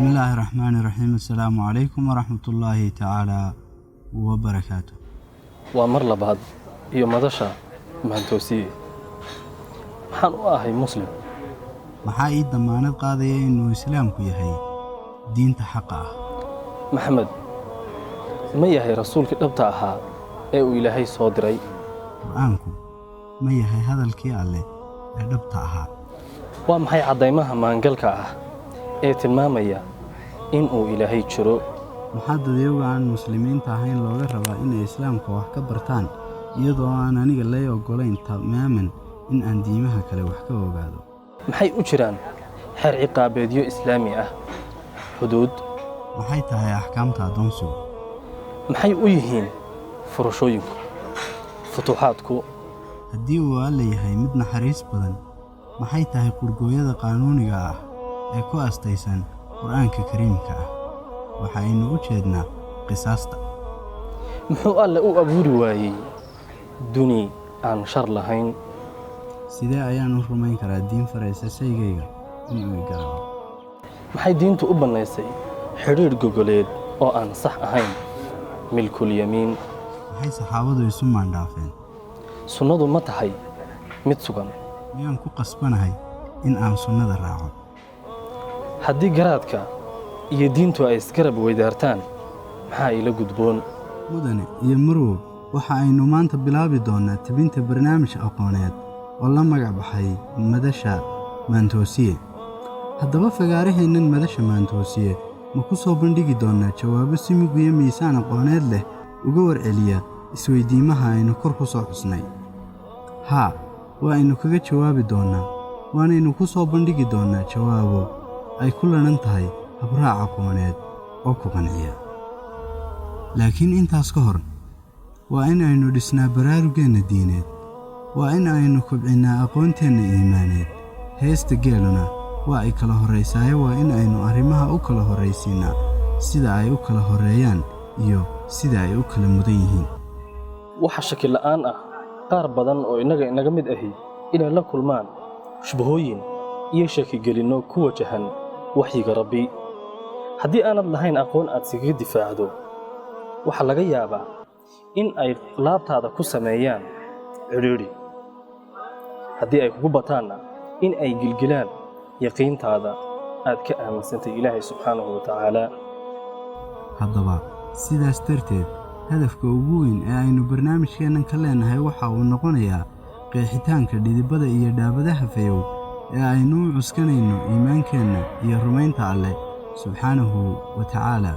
Bismillaahi raxmaani raxiim. Assalaamu calaykum waraxmatullaahi tacaala wabarakaatu. Waa mar labaad iyo madasha Maantoosiye. Maxaan u ahay Muslim? Maxaa ii damaanad qaadaya inuu Islaamku yahay diinta xaqa ah? Maxamed ma yahay rasuulkii dhabta ahaa ee uu Ilaahay soo diray? Qur'aanku ma yahay hadalkii Alleh ee dhabta ahaa? Waa maxay caddaymaha maangalka ah ee tilmaamaya in uu Ilaahay jiro? Maxaa dadyaga aan Muslimiinta ahayn looga rabaa inay Islaamka wax ka bartaan, iyadoo aan aniga lay oggolayn tamaaman in aan diimaha kale wax ka ogaado? Maxay u jiraan xeer ciqaabeedyo Islaami ah, xuduud? Maxay tahay axkaamta addoonsigu? Maxay u yihiin furashooyinku, futuuxaadku? Haddii uu Alle yahay mid naxariis badan, maxay tahay qurgooyada qaanuuniga ah ee ku astaysan Qur'aanka Kariimka ah? Waxaynu u jeednaa qisaasta. Muxuu Alle u abuuri waayey duni aan shar lahayn? Sidee ayaan u rumayn karaa diin faraysa saygayga inuu i garaaco? Maxay diintu u bannaysay xidhiidh gogoleed oo aan sax ahayn, milkulyamiin? Maxay saxaabadu isu maandhaafeen? Sunnadu ma tahay mid sugan? Miyaan ku qasbanahay in aan sunnada raaco? Haddii garaadka iyo diintu ay isgarab weydaartaan, maxaa ila gudboon? Mudane iyo marwow, waxa aynu maanta bilaabi doonnaa tebinta barnaamij aqooneed oo la magac baxay Madasha Maantoosiye. Haddaba, fagaaraheennan Madasha Maantoosiye ma ku soo bandhigi doonnaa jawaabo si mug iyo miisaan aqooneed leh uga warceliya isweydiimaha aynu kor ku soo xusnay? Haa, waa aynu kaga jawaabi doonnaa, waanaynu ku soo bandhigi doonnaa jawaabo ay ku ladhan tahay habraac aqooneed oo ku qanciya. Laakiin intaas ka hor, waa in aynu dhisnaa baraarugeenna diineed, waa in aynu kobcinnaa aqoonteenna iimaaneed. Heesta geeluna waa ay kala horraysaaye, waa in aynu arrimaha u kala horraysiinnaa sida ay u kala horreeyaan iyo sida ay u kala mudan yihiin. Waxa shaki la'aan ah qaar badan oo innaga inaga mid ahi inay la kulmaan shubahooyin iyo shakigelinno ku wajahan waxyiga Rabbi. Haddii aanad lahayn aqoon aad iskaga difaacdo, waxaa laga yaabaa in ay laabtaada ku sameeyaan cidhiidhi, haddii ay kugu bataanna in ay gilgilaan yaqiintaada aad ka aaminsantay Ilaahay subxaanahu wa tacaala. Haddaba, sidaas darteed, hadafka ugu weyn ee aynu barnaamijkeennan ka leenahay waxa uu noqonayaa qeexitaanka dhidibada iyo dhaabadaha fayow ee aynu u cuskanayno iimaankeenna iyo rumaynta Alleh subxaanahu wa tacaala.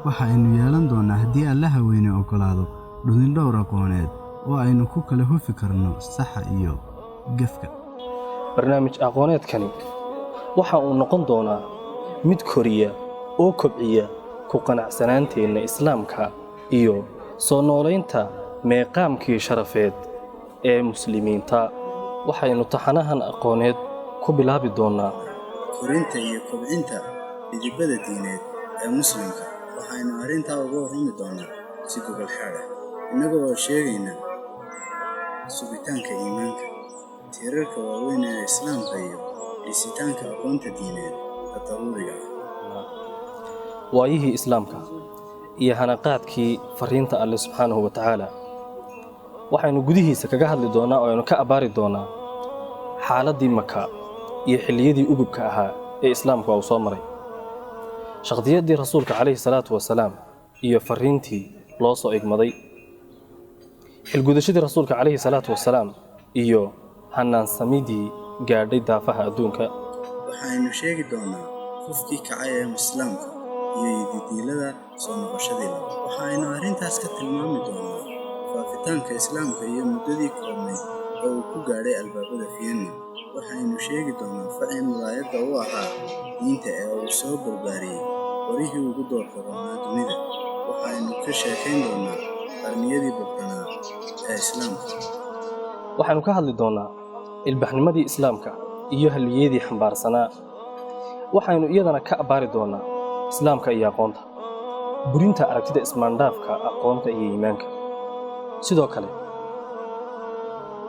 Waxa aynu yeelan doonnaa, haddii Allaha weyne oggolaado, dhudin dhowr aqooneed oo aynu ku kala hufi karno saxa iyo gefka. Barnaamij aqooneedkani waxa uu noqon doonaa mid koriya oo kobciya ku qanacsanaanteenna Islaamka iyo soo noolaynta meeqaamkii sharafeed ee Muslimiinta. Waxaynu taxanahan aqooneed ku bilaabi doonnaa korinta iyo kobcinta dhidibada diineed ee Muslimka. Waxaynu arrintaa uga warrami doonnaa si gogol xaad ah, innaga oo sheegayna sugitaanka iimaanka, tiirarka waaweyn ee Islaamka iyo dhisitaanka aqoonta diineed ee daruuriga ah. Waayihii Islaamka iyo hanaqaadkii fariinta Alle subxaanahu wa tacaala. Waxaynu gudihiisa kaga hadli doonnaa oo aynu ka abbaari doonnaa xaaladdii Maka iyo xilliyadii ugubka ahaa ee Islaamku uu soo maray, shakhsiyaddii Rasuulka calayhi salaatu wasalaam iyo fariintii loo soo igmaday, xilgudashadii Rasuulka calayhi salaatu wasalaam iyo hanaansamidii gaadhay daafaha adduunka. Waxaynu sheegi doonnaa qofkii kacay ee Islaamka iyo yididiilada soo noqoshadii labaad. Waxaynu arrintaas ka tilmaami doonnaa faafitaanka Islaamka iyo muddadii koobnayd ee uu ku gaadhay albaabada Vienna. Waxaynu sheegi doonnaa facii muraayadda u ahaa diinta ee uu soo barbaariyey qorihii ugu doorka roonaa dunida. Waxaynu ka sheekayn doonnaa qarniyadii boqranaa ee Islaamka. Waxaynu ka hadli doonnaa ilbaxnimadii Islaamka iyo haliyadii xambaarsanaa. Waxaynu iyadana ka abbaari doonnaa Islaamka iyo aqoonta, burinta aragtida ismaandhaafka aqoonta iyo iimaanka, sidoo kale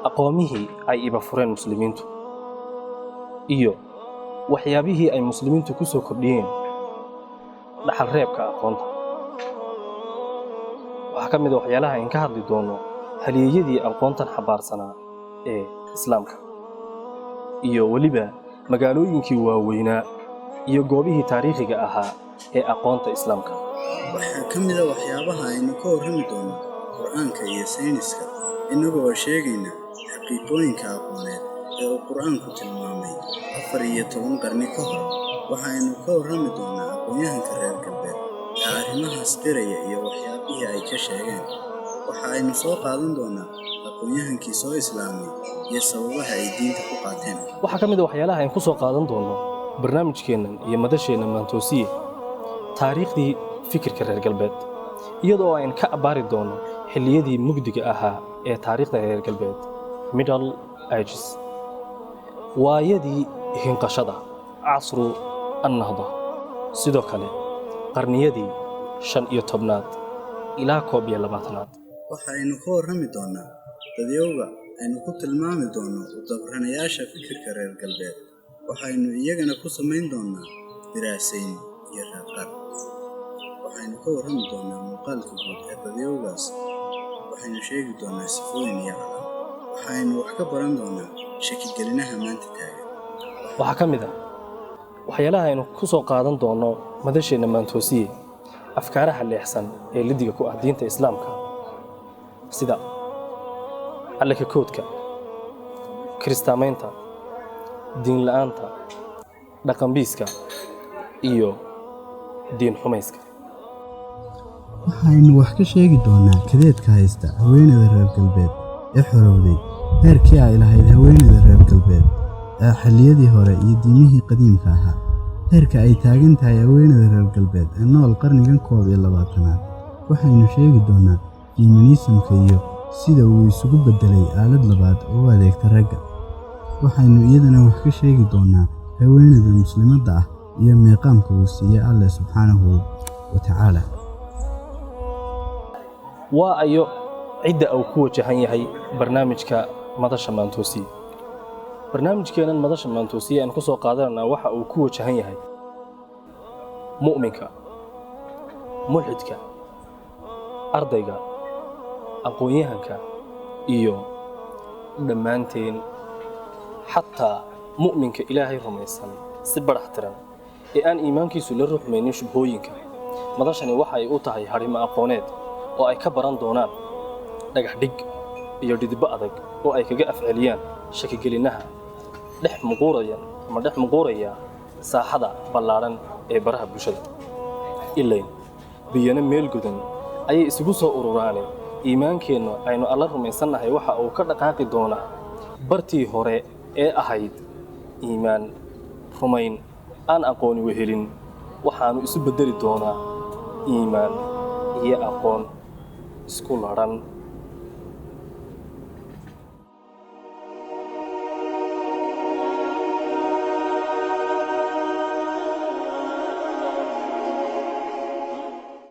aqoomihii ay iba fureen Muslimiintu iyo waxyaabihii ay Muslimiintu ku soo kordhiyeen. Dhaxalreebka aqoonta. Waxaa ka mid a waxyaalaha ayn ka hadli doono halyeeyadii aqoontan xambaarsanaa ee Islaamka, iyo weliba magaalooyinkii waaweynaa iyo goobihii taariikhiga ahaa ee aqoonta Islaamka. Waxaa ka mid a waxyaabaha aynu ka warrami doono Qur'aanka iyo sayniska, innaga oo sheegayna xaqiiqooyinka aqooneed ee uu Qur'aanku tilmaamay 14 qarni ka hor. Waxaynu ka warrami doonaa aqoonyahanka reer galbeed ee arrimahaas qiraya iyo waxyaabihii ay ka sheegeen. Waxa aynu soo qaadan doonaa aqoonyahankii soo islaamay iyo sababaha ay diinta ku qaateen. Waxaa ka mid a waxyaalaha aynu ku soo qaadan doono barnaamijkeennan iyo madasheenna Maantoosiye taariikhdii fikirka reer galbeed, iyadoo aynu ka abbaari doono xilliyadii mugdiga ahaa ee taariikhda reer galbeed, Middle Ages, waayadii hinqashada, casru annahda, sidoo kale qarniyadii 15aad ilaa 21aad. Waxaynu ka warrami doonaa dadyowga aynu ku tilmaami doono u dabranayaasha fikirka reer galbeed. Waxaynu iyagana ku samayn doonaa diraasayn iyo raadqaad. Waxaynu ka warrami doonaa muuqaalka guud ee dadyowgaas. Waxaynu sheegi doonaa sifooyin iyo calaamad. Waxaynu wax ka baran doonaa shakigelinaha maanta taagan. Waxaa ka mid ah waxyaalaha aynu ku soo qaadan doono madasheenna Maantoosiye afkaaraha leexsan ee lidiga ku ah diinta Islaamka, sida allaka koodka, kiristaamaynta, diin la'aanta, dhaqanbiiska iyo diin xumayska. Waxaynu wax ka sheegi doonaa kadeedka haysta haweeneyda reer galbeed ee xorowday, heerkii ay lahayd haweeneyda reer galbeed ee xilliyadii hore iyo diimihii qadiimka ahaa, heerka ay taagan tahay haweeneyda reer galbeed ee nool qarnigan 21aad. Waxaynu sheegi doonaa feminism-ka iyo sida uu isugu beddelay aalad labaad oo u adeegta ragga. Waxaynu iyadana wax ka sheegi doonaa haweeneyda muslimadda ah iyo meeqaamka uu siiyey Alle subxaanahu wa tacaala. Waa ayo cidda uu ku wajahan yahay barnaamijka Madasha Maantoosiye? Barnaamijkeennan Madasha Maantoosiye aan ku soo qaadananaa waxa uu ku wajahan yahay mu'minka, mulxidka, ardayga, aqoon-yahanka iyo dhammaanteen, xataa mu'minka Ilaahay rumaysan si badhax tiran ee aan iimaankiisu la ruxmaynin shubhooyinka. Madashani waxa ay u tahay hadhimo aqooneed oo ay ka baran doonaan dhagax dhig iyo dhidibbo adag oo ay kaga afceliyaan shakigelinaha dhex muquuraya ama dhex muquuraya saaxada ballaadhan ee baraha bulshada. Ilayn biyana meel godan ayay isugu soo ururaane, iimaankeennu aynu Alla rumaysannahay waxa uu ka dhaqaaqi doonaa bartii hore ee ahayd iimaan rumayn aan aqooni wehelin, waxaanu isu beddeli doonaa iimaan iyo aqoon isku ladhan.